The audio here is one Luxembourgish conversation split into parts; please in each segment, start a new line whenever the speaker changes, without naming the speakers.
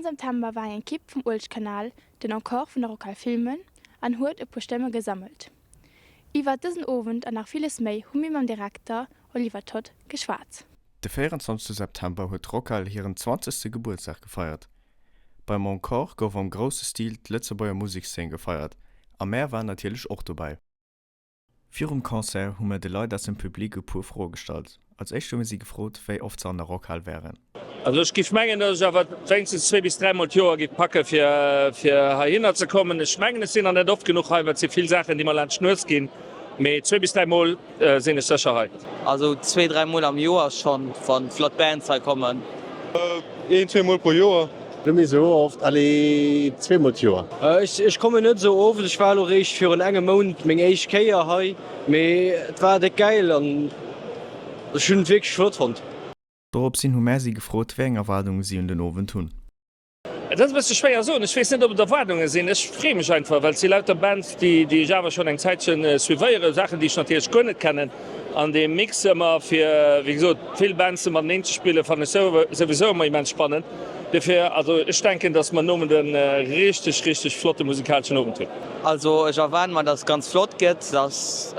Am September war eng Ekipp vum Uelzechtkanal den Encore vun der Rockhal filmen an huet e puer Stëmme gesammelt. Iwwert dësen Owend an nach villes méi hu mir mam Direkter Oliver Todd geschwat.
De 24 September huet d'Rockhal hiren zwanzegste Gebuertsdag gefeiert. Beim Encore gouf am grousse Stil d'Lëtzebuerger Musekszeen gefeiert a mär waren natierlech och dobäi. Virum Concert hu mer de Leit aus dem Public e puer Froe gestallt. Als éischt hu mir si gefrot, wéi oft se an der Rockhal wären.
Also ech giff mengen, datt ech awer wéinstens zwee bis dräimol d'Joer giff packe fir fir heihinner ze kommen. Ech mengen ech sinn nach net oft genuch hei, well et si vill Saachen déi mer laanscht d'Nues ginn, mee zwee bis dräi mol sinn ech sécher hei.
Also zwee, dräi mol am Joer schonn, wann flott Bands hei kommen.
Een, zwee mol pro Joer.
Net méi sou oft, allez zweemol d'Joer.
Ech kommen net sou oft, ech war elo réischt virun engem Mount meng éischt Kéier hei, mee et war déck gäil an ech hunn et wierklech flott fonnt.
Doropshin hu mär si gefrot, wéi eng Erwaardunge si un den Owend hunn.
Et ass e bësse schwéier soen, ech weess net ob et Erwaardunge sinn. Ech freeë mech einfach, well et si lauter Bands déi ech awer schonn eng Zäitchen suivéieren, Saachen déi ech natierlech guer net kennen. An dee Mix ëmmer fir, wéi gesot, vill Bands mateneen ze spillen, fannen ech souwisou ëmmer immens spannend. Dofir, also ech denken, dass mer nom Owend e richteg, richteg flotte musikaleschen Owend hunn.
Also ech erwaarden mer, dass et ganz flott gëtt, dass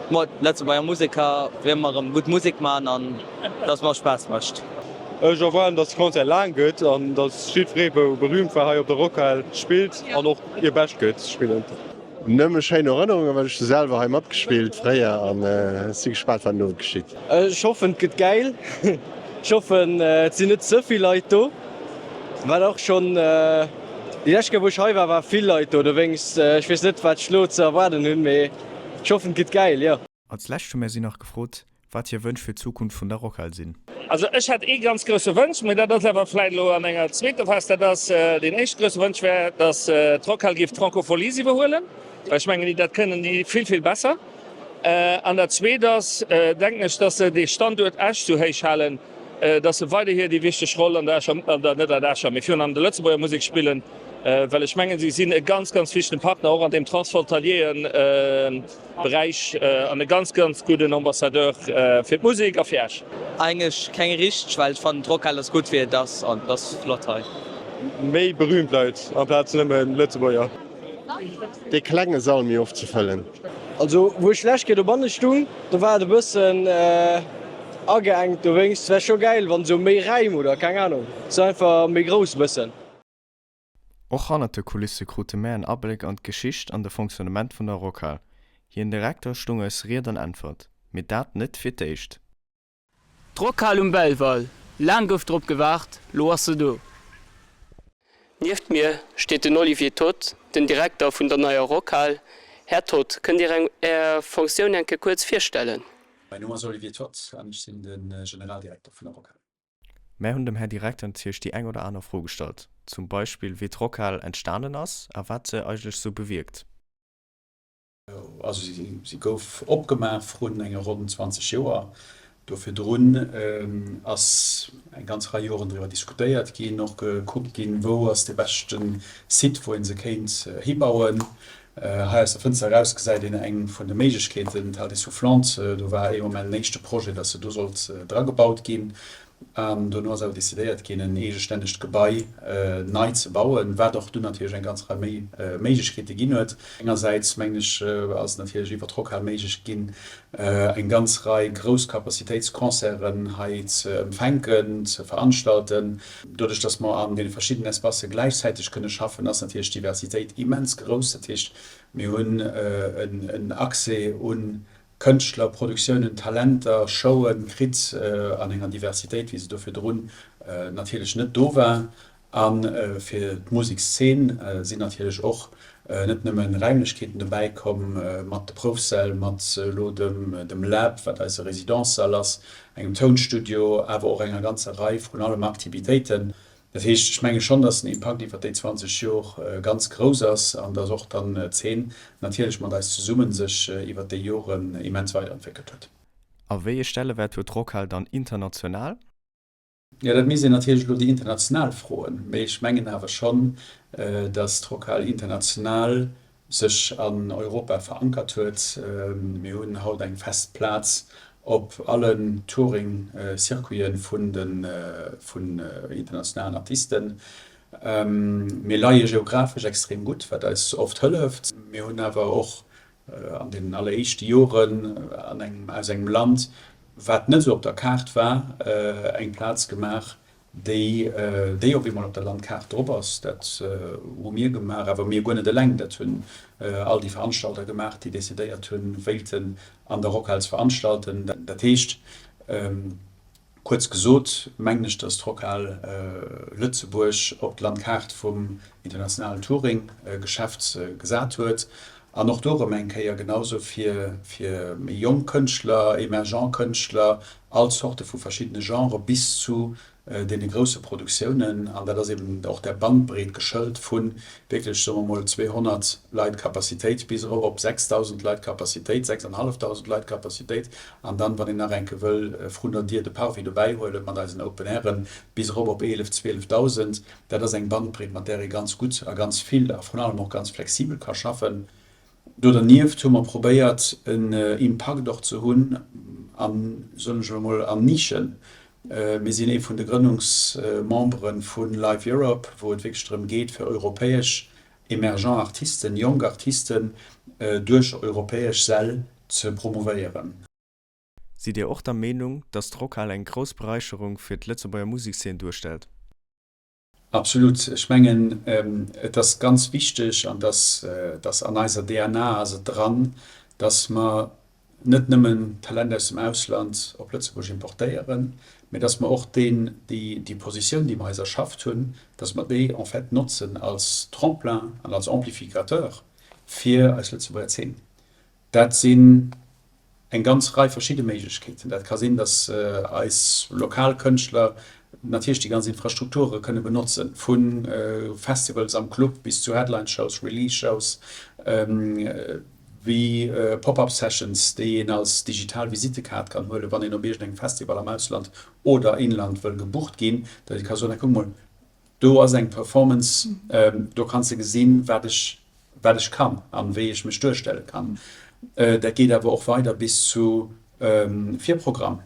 d'Lëtzebuerger Museker wéi ëmmer erëm gutt Musek man an dass et mer Spaass mécht.
Ech erwaarden, dass de Concert laang gëtt an dass jiddweree wou berühmt war hei op der Rockhal spillt an och hir Bescht gëtt spillen.
Nëmme schéin Erënnerungen, well ech hu selwer hei matgespillt fréier an ech si gespaant wat elo geschitt.
Ech hoffen et gëtt gäil, ech hoffen et sinn net ze vill Leit do, wat och schonn déi lescht Kéier wou ech hei war, war vill Leit do, dowéinst ech weess net wat ech elo ze erwaarden hunn, mee ech hoffen et gëtt gäil, jo.
Als lescht hu mär si nach gefrot, wat hir Wënsch fir d'Zukunft vun der Rockhal sinn.
Also ech hätt ee ganz grousse Wënsch, mä dat ass awer vläicht elo an enger zweeter Phas, dat ass, deen éischte grousse Wënsch wär, datt d'Rockhal géif d'Francofolies iwwerhuelen, well ech mengen, dat kënnen déi vill, vill besser. An dat Zweet ass, denken ech, datt se dee Standuert Esch sou héich halen, datt se weiderhi déi wichteg Roll an der Escher, an der, net an der Escher, mä virun allem der Lëtzebuerger Musek spillen, well ech mengen, si sinn e ganz, ganz wichtegen Partner och an deem transfrontalieren Beräich an e ganz, ganz gudden Ambassadeur fir d'Musek a fir Esch.
Eigentlech keng richteg, well ech fannen d'Rockhal ass gutt wéi et ass an et ass flott hei.
Méi berühmt Leit amplaz nëmmen Lëtzebuerger.
Dee klenge Sall méi oft ze fëllen.
Also wou ech d'lescht Kéier dobanne stung, do war et e bëssen ageengt, dowéinst wär scho gäil wann esou méi Räim oder keng Ahnung, sou einfach méi grouss e bëssen.
Och hannert de Kulisse krute mär en Abléck an d'Geschicht an de Fonctionnement vun der Rockhal. Hiren Direkter stung eis Ried an Äntwert, mee dat net fir d'éischt.
D'Rockhal um Belval, laang gouf drop gewaart, lo ass se do. Nieft mir steet den Olivier Toth, den Direkter vun der neier Rockhal. Här Toth, kënnt Dir eng Är Fonctioun eng Kéier kuerz virstellen?
Mäin Numm ass Olivier Toth an ech sinn de Generaldirekter vun der Rockhal.
Mär hunn dem Här Direkter natierlech déi eng oder aner Fro gestallt, zum Beispill wéi d'Rockhal entstanen ass a wat se eigentlech sou bewierkt.
Also si gouf opgemaach vrun enge ronn 20 Joer. Do virdrun ass eng ganz Rei Joren driwwer diskutéiert ginn, och gekuckt ginn, wou ass de beschte Site, wou ee se kéint hibauen. Hei aus der Fënster eraus gesäit een eng vun de Méiglechkeeten, d'Halle des Soufflantes. Do war ee Moment en éischte Projet, dass se do sollt dragebaut ginn. An dono ass awer decidéiert ginn, en eegestännegt Gebai nei ze bauen, wat och dunn natierlech eng ganz Rei méi Méiglechkeete ginn huet. Engersäits, mengen ech, ass et natierlech iwwer d'Rockhal méiglech ginn, eng ganz Rei grouss Capacitéitsconcerten hei ze empfänken, ze veranstalten. Doduerch, dass mer an deene verschiddenen Espacë gläichzäiteg kënne schaffen, ass natierlech d'Diversitéit immens grouss. Dat heescht, mir hunn en Accès u Kënschtler, Produktiounen, Talenter, Showe kritt an enger Diversitéit, wéi se do virdrun natierlech net do war. A fir d'Musekszeen sinn natierlech och net nëmme Raimlechkeeten dobäi komm mat de Proufsäll, mat elo dem Lab, wat eise Résidence-Sall ass, engem Tounstudio, awer och enger ganzer Rei vrun allem Aktivitéiten. Dat heescht, ech menge schonn, datt den Impakt iwwert déi 20 Jor ganz grouss ass an datt och dann d'Zeen natierlech mat eis zesumme sech iwwert déi Joren immens weiderentwéckelt huet.
A wéi ee Stellewäert huet d'Rockhal dann international?
Jo, dat misst een natierlech elo déi international froen, mee ech mengen awer schonn, datt d'Rockhal international sech an Europa verankert huet. Mir hunn haut eng fest Plaz. Op allen Touring-Circuiten vun de vun internationalen Artisten. Mir leie geographesch extrem gutt, wat eis oft hëlleft. Mir hunn awer och an deenen alleréischte Joren an engem aus engem Land, wat net esou op der Kaart war, eng Plaz gemaach, déi déi op eemol op der Landkaart drop ass. Dat hu mir gemaach, awer mir guer net eleng, dat hunn all déi Veranstalter gemaach, déi decidéiert hunn, wéilten an der Rockhal ze veranstalten. Dat heescht, kuerz gesot, mengen ech, datt d'Rockhal Lëtzebuerg op d'Landkaart vum internationalen Touring-Geschäft gesat huet an och do erëm eng Kéier, genausou fir méi jonk Kënschtler, emergent Kënschtler, all Zorte vu verschiddene Genrë bis zu deene grousse Produktiounen, an dat ass eben och där Bandbreet geschëlt vu wierklech, soe mer mol, 200 Leit Capacitéit bis erop op 6.000 Leit Capacitéit, 6.500 Leit Capacitéit, an dann, wann een nach enke wëll vrun der Dier de Parvis dobäi huelen mat eisen Open Airen, bis erop op 11, 12.000. Dat ass eng Bandbreet, mat där ee ganz gutt a ganz vill a vrun allem och ganz flexibel ka schaffen. Do dernieft hu mer probéiert, en Impakt och ze hunn an, soen ech elo mol, an Nischen. Mir sinn ee vun de Grënnungsmembere vu Live Europe, wou et wierklech drëm geet, fir europäesch emergent Artisten, jonk Artisten duerch europäesch Säll ze promouvéieren.
Sidd Dir och der Meenung, dass d'Rockhal eng grouss Beräicherung fir d'Lëtzebuerger Musekszeen duerstellt?
Absolut. Ech mengen, et ass ganz wichteg, an dass dass an eiser DNA ass et dran, dass mer net nëmmen Talent aus dem Ausland op Lëtzebuerg importéieren, mä dass mer och deen, déi, déi Positioun, déi mer eis erschafft hunn, dass mer déi en fait notzen als Tremplin an als Amplificateur fir eis Lëtzebuerger Zeen. Dat sinn eng ganz Rei verschidde Méiglechkeeten. Dat ka sinn, datt eis lokal Kënschtler natierlech déi ganz Infrastrukture kënne benotzen, vu Festivals am Club bis zu Headline-Shows, Release-Shows, wéi Pop-up Sessions, déi een als digital Visittekaart kann huelen, wann een op iergendengem Festival am Ausland oder Inland wëll gebucht ginn, datt ee ka soen, Kuck mol, Do ass eng Performance, do kanns de gesinn, wat ech, wat ech kann an wéi ech mech duerstelle kann. Dat geet awer och weider bis zu Virprogramm.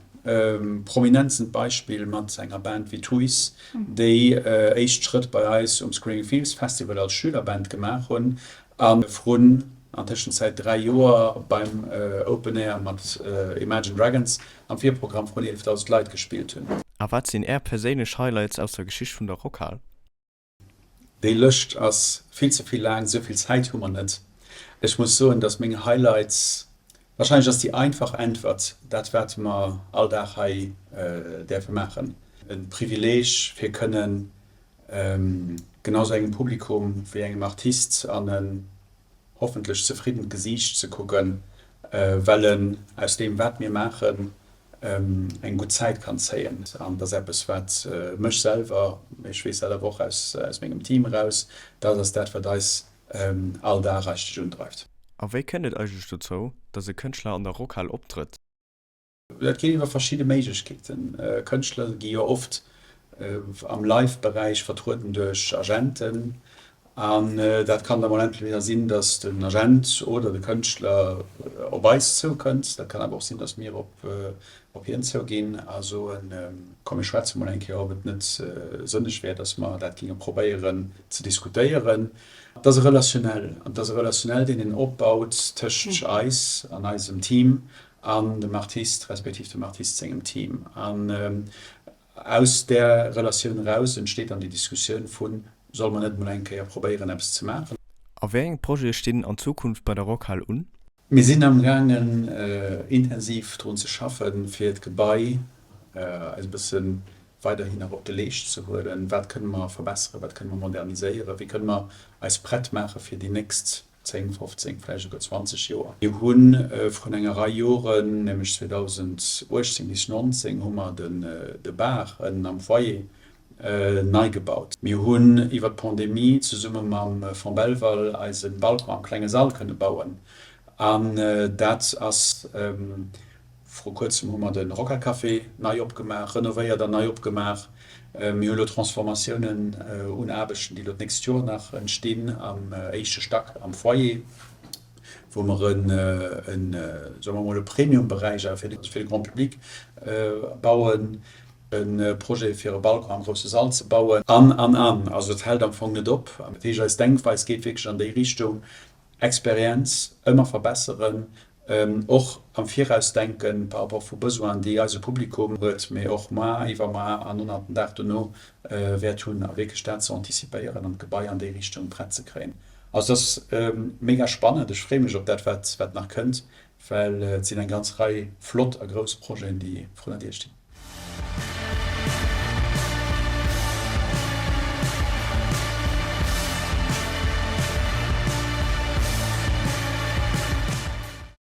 Prominentsent Beispill mat enger Band wéi Tuys, déi éischt Schrëtt bei eis um Screaming Fields Festival als Schülerband gemaach hunn a vrun an Tëschenzäit 3 Joer beim Open Air mat Imagine Dragons am Virprogramm vrun 11.000 Leit gespillt hunn.
A wat sinn Är perséinlech Highlights aus der Geschicht vun der Rockhal?
Déi Lëscht ass vill ze vill laang, esou vill Zäit hu mer net. Ech muss soen, dass meng Highlights, wahrscheinlech ass déi einfach Äntwert dat wat mer all Dag hei däerfe maachen. E Privileeg fir kënnen genau sou engem Publikum wéi engem Artist an e hoffentlech zefriddent Gesiicht ze kucken, well en aus deem wat mir maachen eng gutt Zäit kann zéien. An dat ass eppes wat mech selwer, mee ech weess dat awer och aus mengem Team eraus, dat ass dat wat eis all Dag eigentlech undreift.
A wéi kënnt et eigentlech dozou, datt e Kënschtler an der Rockhal optrëtt?
Dat geet iwwer verschidde Méiglechkeeten. Kënschtler gi jo oft am Live-Beräich vertrueden duerch Agenten. An dat kann da mol entweder sinn, datt den Agent oder de Kënschtler op eis zoukënnt. Dat kann awer och sinn, datt mir op hien zouginn a soen, komm mir schwätze mol eng Kéier, ob et net sënneg wär, datt mer dat géinge probéieren ze diskutéieren. Et ass e Relationnel. An et ass e Relationnel, deen een opbaut tëscht eis an eisem Team an dem Artist respektiv dem Artist sengem Team. An aus där Relatioun eraus entsteet dann déi Diskussioun vu, Solle mer net emol eng Kéier probéieren, eppes ze maachen?
A wéi eng Projete stinn an Zukunft bei der Rockhal un?
Mir sinn amgaangen, intensiv drun ze schaffen, fir d'Gebai eis e bësse weiderhin nach op de Leescht ze huelen. Wat kënne mer verbesseren? Wat kënne mer moderniséieren? Wéi kënne mer eis prett maache fir déi nächst 10, 15, vläicht esouguer 20 Joer. Mir hu vrun enger Rei Joren, nämlech 2018 bis 19, hu mer de Bar ënnen am Foyer nei gebaut. Mir hunn iwwer d'Pandemie zesumme mam Fonds Belval eise Balcon am klenge Sall kënne bauen. An dat ass, vru kuerzem hu mer de Rocca Café nei opgemaach, renovéiert an nei opgemaach. Mir hu lo Transformatiounen un Aarbechten, déi lo d'nächst Joer nach entstinn am éischte Stack am Foyer. Wou mer en, soe mer emol, e Premium-Beräich awer fir de Grand public bauen, e Projet fir e Balcon am grousse Sall ze bauen, an, an, an. Also et hält am Fong net op. Dat heescht, eis Denkweis geet wierklech an déi Richtung, Experienz ëmmer verbesseren, och am Viraus denken par rapport vu Besoinen, déi eise Publikum huet, mee och mar, iwwermar an och nach den Dag dono wäert hunn, a wierklech dat ze anticipéieren an d'Gebai an déi Richtung prett ze kréien. Also et ass mega spannend, ech freeë mech op dat wat nach kënnt, well et sinn eng ganz Rei flott a grouss Projeten, déi vrun der Dier stinn.